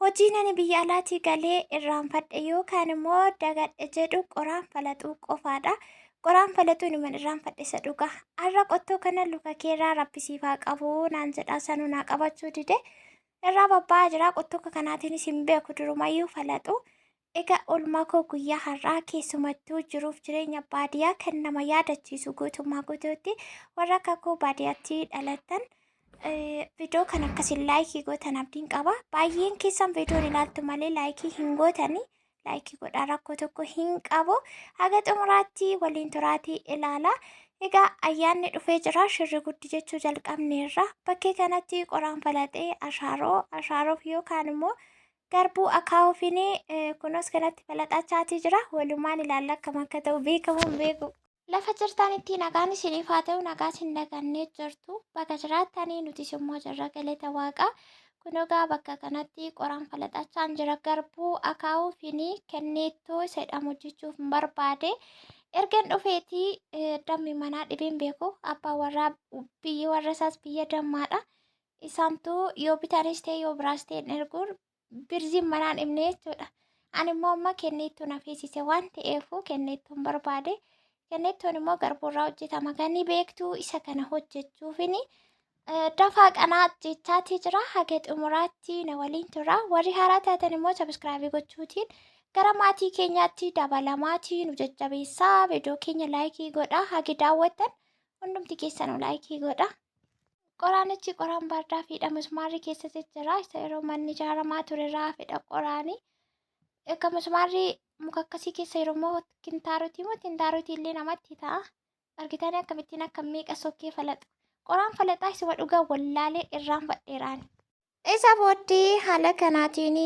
Hojiin ani biyya alaatii galee irraanfadhe yookaan immoo dagadhe jedhu qoraan falaxuu qofaadha. Qoraan falaxuu inuman irraanfadhe isa dhugaa. Har'a qottoo kana luka keerraa rabbisiif haa qabu naan jedhaa sanuu naa qabachuu dide. Irraa babba'aa jira qottoo kanaatiinis hin beeku durumayyuu falaxu. Egaa oolmaa koo guyyaa har'aa keessumattuu jiruuf jireenya baadiyyaa kan nama yaadachiisu guutummaa guutuutti warra akka koo baadiyyaatti dhalattan viidiyoo kan akkasiin like gootan abdiin qaba. Baay'een keessan viidiyoon ilaaltu malee like hin gootani. Like godhaa, rakkoo tokko hin qabu. Haga xumuraatti waliin turaatii ilaala. Egaa ayyaanni dhufee jira. Shirri guddi jechuu jalqabneerra. Bakkee kanatti qoraan falaxee ashaaroo ashaaroof yookaan immoo garbuu akaa'uufiin kunuus kanatti falaxachaatii jira. Walumaan ilaalla akkam akka ta'u beekamu hin beeku. Lafa jirtanitti nagaan isiniif haa ta'u, nagaa isin dagannee jirtu. Baga jiraattanii, nutis immoo jirra, galata Waaqaa. Kun egaa bakka kanatti qoraan falaxachaan jira. Garbuu akaa'uufiin kenneettoo isa jedhamu hojjechuuf hin barbaade. Ergan dhufeetii dammi manaa dhibeen beeku. Abbaan warraa biyyi warra isaas biyya dammaadha. Isaantu yoo bitanis ta'e yoo biraas ta'e hin erguun birziin manaan dhibne jechuudha. Ani immoo amma kenneettuu na feesise waan ta'eefu kenneettuun barbaade. Kenneettuun immoo garbuurraa hojjetama. Kan ni beektuu isa kana hojjechuufini dafaa qanaa jechaatii jira. Haga xumuraatti na waliin tura. Warri haaraa taatan immoo subscribe gochuutiin gara maatii keenyaatti dabalamaatii nu jajjabeessaa. Viidiyoo keenya like godhaa. Hagi daawwattan hundumti keessanuu like godhaa. Qoraanichi qoraan baardaa fiidha mismaarri keessa jira. Isa yeroo manni ijaaramaa ture irraa hafedha qoraani. Egaa mismaarri muka akkasii keessa yeroo immoo kintaarotii moo tintaarotii illee namatti ta'a. Argitanii akkamittiin akka meeqa sokkee falaxu. Qoraan falaxaa isuma dhugaa wallaalee irraan fadheeraani. Isa booddee haala kanaatiin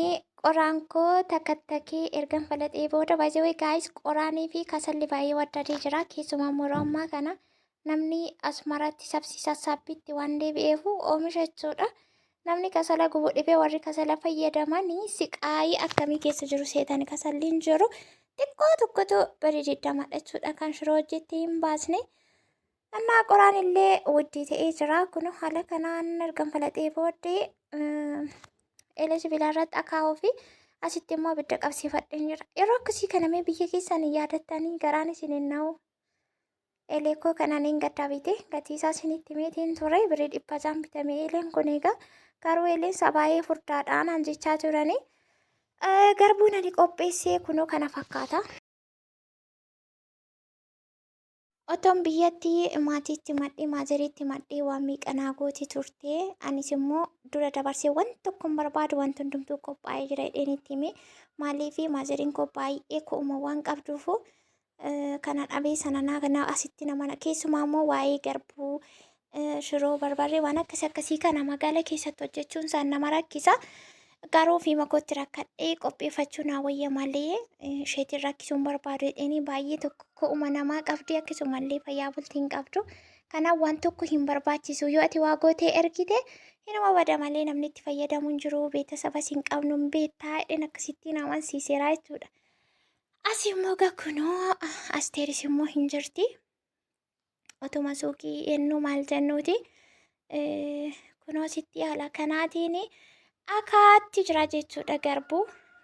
qoraan koo takattakee ergan falaxee booda, by the way guys, qoraanii fi kasalli baay'ee waddadee jira. Keessumaa yeroo ammaa kana namni asumarratti sabsi sassaabbiitti waan deebi'eefu oomisha jechuudha. Namni kasala gubu dhibee, warri kasala fayyadamanii siqaayii akkamii keessa jiru seetani? Kasalli hin jiru. Xiqqoo tokkotu barii 20dha jechuudha kan shiroo hojjettee hin baasne. Annaa qoraan illee wuddii ta'ee jira. Kun haala kanaan ergan falaxee booddee eelee sibiilaa irratti akaa'uu fi asitti immoo abidda qabsiifadheen jira. Yeroo akkasii kana mee biyya keessan hin yaadattanii garaan isin hin na'u? Eelee koo kanaan hin gaddaa bite. Gatii isaa isinitti meetiin ture, birrii 600 bitame eeleen kun egaa. Garuu eeleen isaa baay'ee furdaadhaan an jechaa turanii. Garbuun ani qopheessee kunoo kana fakkaata. Otoon biyyatti maatiitti madhee maazeriitti madhee waan miiqanaa gooti turte. Anis immoo dura dabarsee waan tokko hin barbaadu, wanti hundumtuu qophaa'ee jira jedheen itti hime. Maaliif maazeriin koo baay'ee ko'uma waan qabduufu kana dhabee sana naa kana asitti nama keessumaa immoo waa'ee garbuu, shiroo, barbarree, waan akkas akkasii kana magaala keessatti hojjechuun isaan nama rakkisa. Garuu ofii kootti rakkadhee qopheeffachuu naa wayya malee isheetiin rakkisuun barbaadu jedheenii. Baay'ee tokko ko'uma namaa qabdi, akkasumallee fayyaa bultii hin qabdu. Kanaaf waan tokko hin barbaachisu, yoo ati waa gootee ergite hinuma bada malee namni itti fayyadamu hin jiru, beetasabas hin qabnu, hin beektaa jedheen akkasittiin amansiiseera jechuudha. As immoo kunoo Asteeris immoo hin jirti. Otuma suuqii ennuu maal jennuuti. Kunoo sitti haala kanaatiin akaatti jira jechuudha garbuu.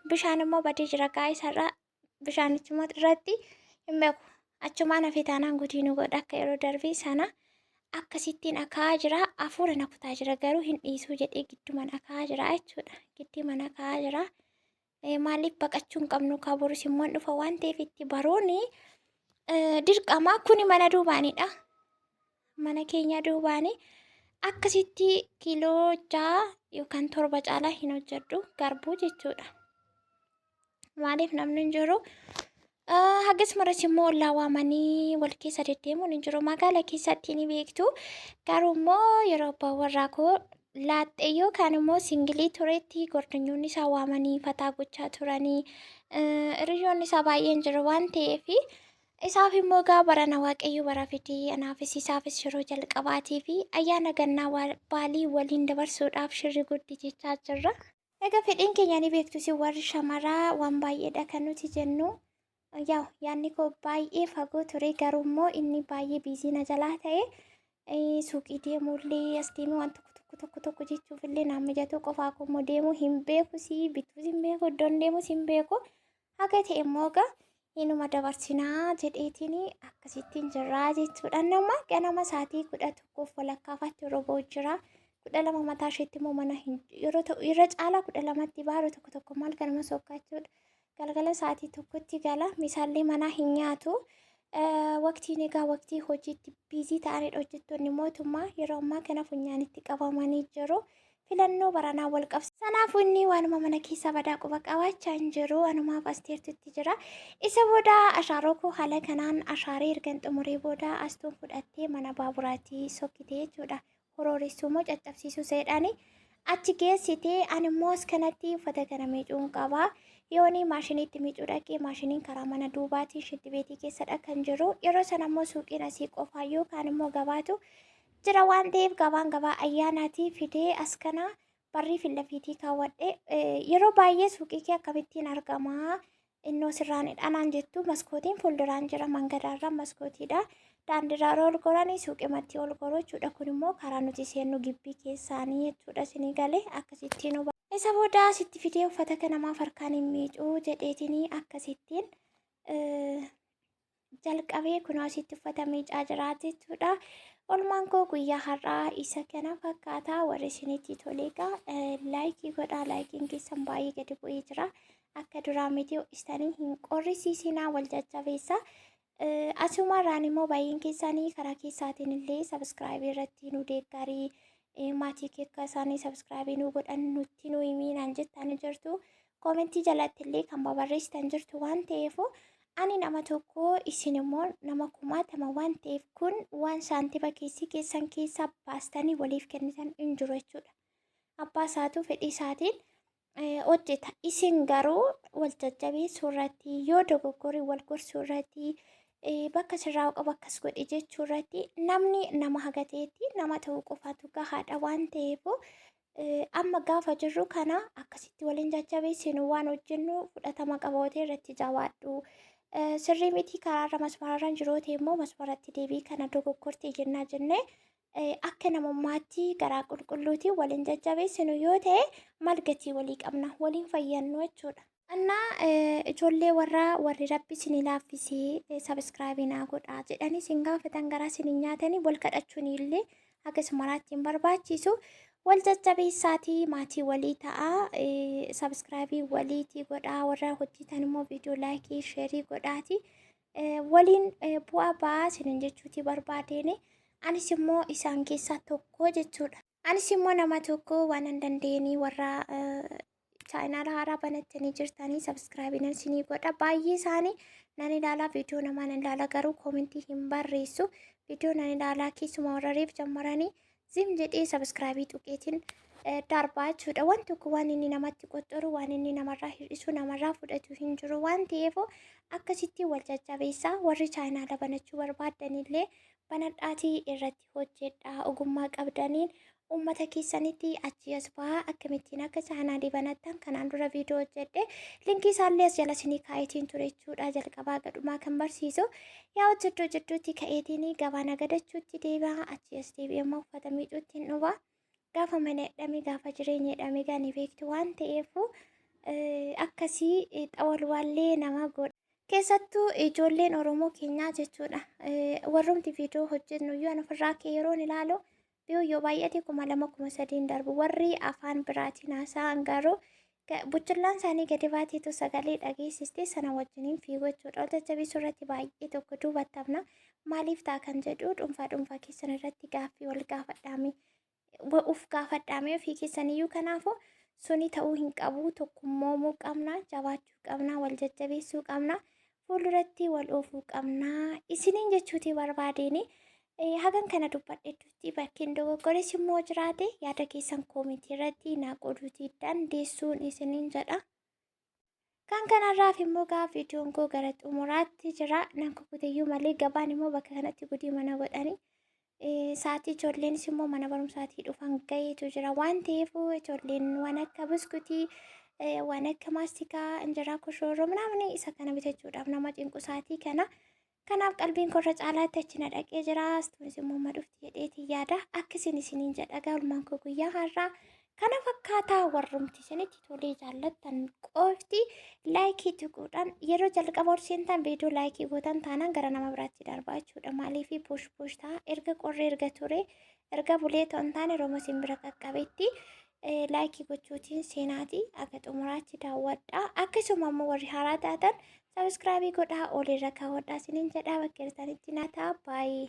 Bishaan immoo badee jira gaa isarra bishaanichuma irratti hin beeku. Achumaan hafe taanaan gudii nu godha akka yeroo darbii sana. Akkasittiin akaa'aa jira. Hafuura na kutaa jira, garuu hin dhiisuu jedhee gidduman akaa'aa jira jechuudha. Gidduman akaa'aa jira. Maaliif baqachuu hin qabnu kaa, borus immoo hin dhufa waan ta'eef itti baruun dirqama. Kuni mana duubaanidha. Mana keenya duubaani akkasitti kiiloo 6 yookaan 7 caalaa hin hojjedhu garbuu jechuudha. Maaliif namni hin jiru? Hagas maras immoo ollaa waamanii wal keessa deddeemuun hin jiru. Magaala keessatti ni beektu. Garuu immoo yeroo abbaan warraa koo laaxxee yookaan immoo single turetti gordonyoonni isaa waamanii fataa gochaa turanii, hiriyoonni isaa baay'een jiru waan ta'eef isaaf immoo gaa barana Waaqayyo bara fidee anaafis isaafis yeroo jalqabaatii fi ayyaana gannaa baalii waliin dabarsuudhaaf shirri guddi jechaa jirra. Egaa fedhiin keenya ni beektu isin warri shamaraa, waan baay'eedha kan nuti jennu. Yaa yaadni koo baay'ee fagoo ture, garuu immoo inni baay'ee busy na jalaa ta'e, suuqii deemullee as deemee waan tokko Tokko tokko tokko jechuuf illee naan mijatu qofaa koo immoo deemuu hin beeku si bituus hin beeku iddoon deemus hin beeku. Haga ta'e immoo egaa inuma dabarsinaa jedheetiin akkasittiin jirraa jechuudha. Nama ganama sa'aatii 11:30faatti yeroo ba'u jira. 12 mataa isheetti immoo mana hin yeroo ta'u irra caalaa 12tti ba'a yeroo tokko tokko maal ganama sokkaa jechuudha. Galgala sa'aatii 1tti gala. Misaallee manaa hin nyaatu. Waqtiin egaa waqtii hojiitti biizii ta'anidha hojjettoonni mootummaa yeroo ammaa kana funyaanitti qabamanii jiru. Filannoo baranaa wal qabsi. Sanaafuu inni waanuma mana keessaa badaa quba qabaachaa hin jiru. Anumaaf asteertutti jira. Isa booda ashaaroo koo haala kanaan ashaaree ergan xumuree booda astuun fudhattee mana baaburaatti sokkite jechuudha. Horooressuu moo caccabsiisuu seedhaani achi geessite. Ani immoo as kanatti uffata kana miicuun qaba. Yooni maashiniitti miicuu dhaqee maashiniin karaa mana duubaatiin shinti beetii keessadha kan jiru. Yeroo sana immoo suuqiin asii qofaa yookaan immoo gabaatu jira waan ta'eef gabaan gabaa ayyaanaatii fidee as kana barrii fillafiitii kaawwadhe. Yeroo baay'ee suuqii kee akkamittiin argamaa innoo sirraanidha naan jettu maskootiin fuulduraan jira mangadaarra maskootiidha. Daandiirraa ol goranii suuqimatti ol goruu jechuudha. Kun immoo karaa nuti seennu gibbii keessaanii jechuudha. Isinii galee akkasittiin huba. Isa booda asitti fidee uffata kana maaf harkaan hin miicuu jedheetiin akkasittiin jalqabee kunoo asitti uffata miicaa jira jechuudha. Olmaan koo guyyaa har'aa isa kana fakkaata. Warri isinitti tole egaa laayikii godhaa. Laayikiin keessan baay'ee gadi bu'ee jira. Akka duraa miti ho'istanii hin qorrisiisinaa wal jajjabeessa. Asumarraan immoo baay'een keessanii karaa keessaatiin illee sabiskiraayibii irratti nu deeggarii maatii kee akka isaanii sabiskiraayibii nu godhan nutti nu himii naan jettanii jirtu. Koomentii jalatti illee kan babarreessitan jirtu waan ta'eef ani nama tokko isin immoo nama kumaatama waan ta'eef kun waan saantima keessi keessan keessaa baastanii waliif kennitan hin jiru jechuudha. Abbaa isaatu fedhii isaatiin hojjeta. Isin garuu wal jajjabeessuu irratti yoo dogoggoree wal gorsuu irratti bakka sirraa qabu akkas godhe jechuu irratti namni nama haga ta'etti nama ta'uu qofaatu gahaadha waan ta'eef amma gaafa jirru kana akkasitti waliin jajjabeessinu waan hojjennu fudhatama qabaatee irratti jabaadhu. Sirrii miti karaarra masmararra jiru ta'e immoo masmaratti deebii kana dogoggortee jennaa jennee akka namummaatti garaa qulqulluutiin waliin jajjabeessinu yoo ta'e maal gatii walii qabna waliin fayyannu jechuudha. Annaa ijoollee warraa warri rabbi isin laaffisee sabiskiraabii naa godhaa jedhanii isin gaafatan garaa isin hin nyaatanii wal kadhachuun illee hagas maraatti hin barbaachisu. Wal jajjabeessaatii maatii walii ta'a sabiskiraabii waliitii godhaa warra hojjetan immoo viidiyoo laayikii sheerii godhaati. Waliin bu'aa ba'aa isinin jechuutii barbaadeen anis immoo isaan keessaa tokko jechuudha. Anis immoo nama tokko waan hin dandeenye warra chaayinaala haaraa banattanii jirtanii sabiskiraabii nan isinii godha. Baay'ee isaanii nan ilaalaa viidiyoo namaa nan ilaala garuu koomentii hin barreessu. Viidiyoo nan ilaalaa keessumaa warra reef jammaranii zim jedhee sabiskiraabii tuqeetiin darbaa jechuudha. Waan tokko waan inni namatti qoxxoru waan inni namarraa hir'isu namarraa fudhatu hin jiru waan ta'eef akkasitti wal jajjabeessaa warri chaayinaala banachuu barbaaddanillee banadhaatii irratti hojjedhaa ogummaa qabdaniin uummata keessanitti achii as bahaa akkamittiin akka chaanaalii banattan kanaan dura viidiyoo hojjedhe linkii isaallee as jala isinii kaa'eetiin ture jechuudha jalqabaa gadhumaa kan barsiisu yaa hojjedhu hojjedhuutti ka'eetiin gabaa nagadachuutti deebi'a achii as deebi'ee immoo uffata miicuutti hin dhufa gaafa mana jedhame gaafa jireenya jedhame gani beektu waan ta'eef akkasii xawalwaallee nama godha. Keessattuu ijoolleen Oromoo keenyaa jechuudha. Warrumti viidiyoo hojjennu iyyuu an ofirraa kee yeroon ilaalu viyuu yoo baay'ate 2000 3000 darbu. Warri afaan biraatiin haasa'an garuu buchullaan isaanii gadi baateetu sagalee dhageessiste sana wajjiniin fiigu jechuudha. Wal jajjabeessuu irratti baay'ee tokko duubatti hafna. Maaliif ta'a kan jedhu dhuunfaa dhuunfaa keessan irratti gaaffii wal gaafadhaame. Uf gaafadhaame ofii keessaniyyuu kanaafu suni ta'uu hin qabu tokkummoomuu qabna jabaachuu qabna wal jajjabeessuu qabna fuulduratti wal oofuu qabna isiniin jechuutii barbaadeeni hagan kana dubbadhetutti bakkeen dogoggores immoo jiraate yaada keessan koomentii irratti naa qooduutii dandeessuun isiniin jedha. Kan kanarraaf immoo gaa viidiyoon koo gara xumuraatti jira. Nan kukuteyyuu malee gabaan immoo bakka kanatti gudii mana godhanii. Sa'aatii ijoolleenis immoo mana barumsaatii dhufan gaheetu jira waan ta'eef ijoolleen waan akka buskutii, waan akka maastikaa, injeraa koshooroo minaamin isa kana bitachuudhaaf nama cinqu sa'aatii kana. Kanaaf qalbiin koo irra caalaatti achi na dhaqee jira. Astuunis immoo amma dhufti jedheetiin yaada. Akkasiin isiniin jedha gaalmaan koo guyyaa har'aa. Kana fakkaataa warrumti isinitti tolee jaallattan qofti laayikii tuquudhaan yeroo jalqaba ol seentan viidiyoo laayikii gootan taanaan gara nama biraatti darbaa jechuudha. Maaliif push push ta'a erga qorree erga ture erga bulee ta'u hin taane yeroo isin bira qaqqabetti laayikii gochuutiin seenaatii aga xumuraatti daawwadha. Akkasuma immoo warri haaraa taatan sabiskiraabii godhaa olirra kaawwadhaa isiniin jedhaa bakka jirtanitti naa ta'a baay'ee.